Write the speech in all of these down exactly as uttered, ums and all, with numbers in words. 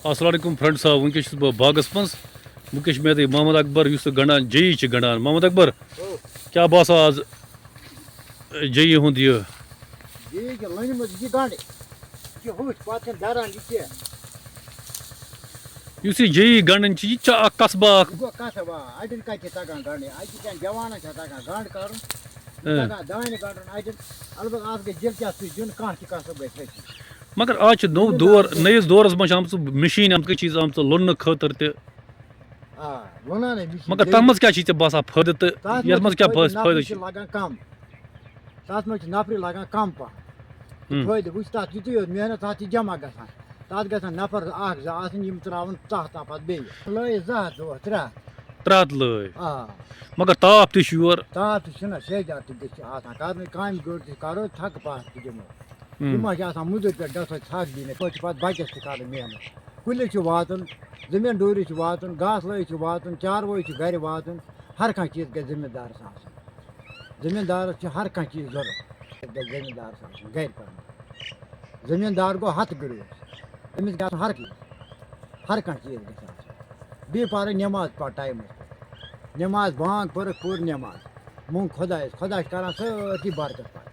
السلام علیکم فرینڈ صاحب، وٕنکیٚس چھُس بہٕ باغس منٛز۔ وٕنکیٚس چھُ مےٚ تہِ محمد اکبر، یُس سُہ گنڈان، جے ای چھِ گنڈان۔ محمد اکبر، کیٛاہ باسان آز، اے، جے ای ہُنٛد یہِ؟ جے ای چھِ لٔنہِ منٛز یہِ گنڈٕ، یہِ چھِ ہوٚچھ، پتہٕ چھِنہٕ دران یہِ کینٛہہ۔ یُس یہِ جے ای گنڈان چھِ، یہِ تہِ چھا اکھ قصبہٕ اکھ؟ یہِ گوٚو قصب، آ، اَتٮ۪ن کَتہِ چھِ تَگان گنڈٕنۍ؟ اَتہِ چھِ کینٛہہ جوانَن چھا تَگان گنڈ کَرُن، اۭں۔ تَگان دانہِ گنڈُن اَتٮ۪ن۔ البتہ اَتھ گژھِ دِلچسپی دیُن، کانٛہہ تہِ قصب گژھِ ہیٚچھُن۔ مگر آز چھِ نوٚو زٔمیٖندار دور، چھِ نٔیِس دورس منٛز چھِ آمژٕ مِشیٖن، آمژٕ چیٖز آمژٕ لوننہٕ خٲطرٕ تہِ۔ آ، لونان ہے مِشیٖن مگر گٔے۔ تَتھ منٛز کیٛاہ چھِ ژےٚ باسان فٲیدٕ تہٕ تَتھ یَتھ منٛز منٛز چھِ کیٛاہ فٲیدٕ، باسہِ نفری فٲیدٕ چھِ چھِ؟ لگان کم۔ تَتھ منٛز چھِ نفری لگان کم پہن۔ ہُم۔ فٲیدٕ، وٕچھ تَتھ یُتُے یوت محنت، تَتھ چھِ جمع گژھان۔ تَتھ گژھن نفر اَکھ زٕ آسٕنۍ، یِم ترٛاوَن تَتھ تَتھ پَتہٕ بیٚیہِ۔ لٲیِتھ زٕ ہَتھ، زٕ ہَتھ، ترٛےٚ ہَتھ۔ ترٛےٚ ہَتھ لٲے۔ آ۔ مگر تاپھ تہِ چھُ یورٕ۔ تاپھ تہِ چھُنہ، سیٚدیٛار تہِ گژھِ آسان کَرنٕے، کامہِ گٲڑۍ تہِ کَرو، تھکہٕ پَہہ تہِ دِمو۔ ہُم۔ یِم ما چھِ آسان مٔزوٗرۍ پٮ۪ٹھ گژھو، ژھَکھ دِنہِ، توتہِ چھِ پَتہٕ بَچَس تہِ کَرٕنۍ محنت۔ کُلِس چھُ واتُن، زٔمیٖن ڈوٗرِس چھُ واتُن، گاسہٕ لٲیِس چھُ واتُن، چاروٲے چھُ گَرِ واتُن، ہر کانٛہہ چیٖز گژھِ زٔمیٖندارَس آسُن۔ زٔمیٖندارَس چھِ ہر کانٛہہ چیٖز ضوٚرَتھ، گژھِ زٔمیٖندارَس آسُن گَرِ پَنُن۔ زٔمیٖندار گوٚو ہَتھ گُریوس، أمِس گژھِ آسُن ہر چیٖز، ہر کانٛہہ چیٖز گژھِ آسُن۔ بیٚیہِ پَرٕنۍ نٮ۪ماز پَتہٕ ٹایمَس پٮ۪ٹھ، نٮ۪ماز بانٛگ پٔرٕکھ، پٔر نٮ۪ماز، موٚنگ خۄدایَس، خۄدا چھِ کَران سٲرسٕے برکت پَتہٕ۔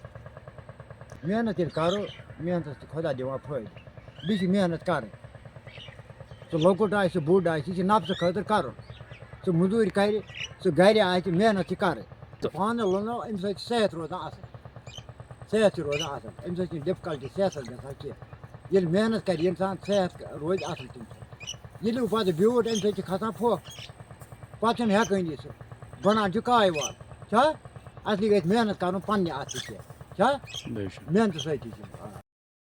محنت ییٚلہِ کَرو، محنتَس چھِ خۄدا دِوان فٲیدٕ۔ بیٚیہِ چھِ محنت کَرٕنۍ۔ سُہ لۄکُٹ آسہِ، سُہ بوٚڑ آسہِ، یہِ چھِ نفسہٕ خٲطرٕ کَرُن۔ سُہ مٔزوٗرۍ کَرِ، سُہ گَرِ آسہِ، محنت چھِ کَرٕنۍ۔ تہٕ پانہٕ لونو، اَمہِ سۭتۍ چھِ صحت روزان اَصٕل۔ صحت چھِ روزان اَصٕل۔ اَمہِ سۭتۍ چھِنہٕ ڈِفکَلٹی صحتَس گژھان کینٛہہ۔ ییٚلہِ محنت کَرِ اِنسان، صحت روزِ اَصٕل تٔمۍ سُنٛد۔ ییٚلہِ وۄنۍ پَتہٕ بیوٗٹھ، اَمہِ سۭتۍ چھِ کھَسان پھۄکھ۔ پَتہٕ چھُنہٕ ہٮ۪کٲنی سُہ۔ بَنان چھُ کاے وال۔ چھا؟ اَصلی گژھِ محنت کَرُن پنٛنہِ اَتھٕ تہِ۔ چھا؟ بے شک۔ محنتہٕ سۭتی چھُ۔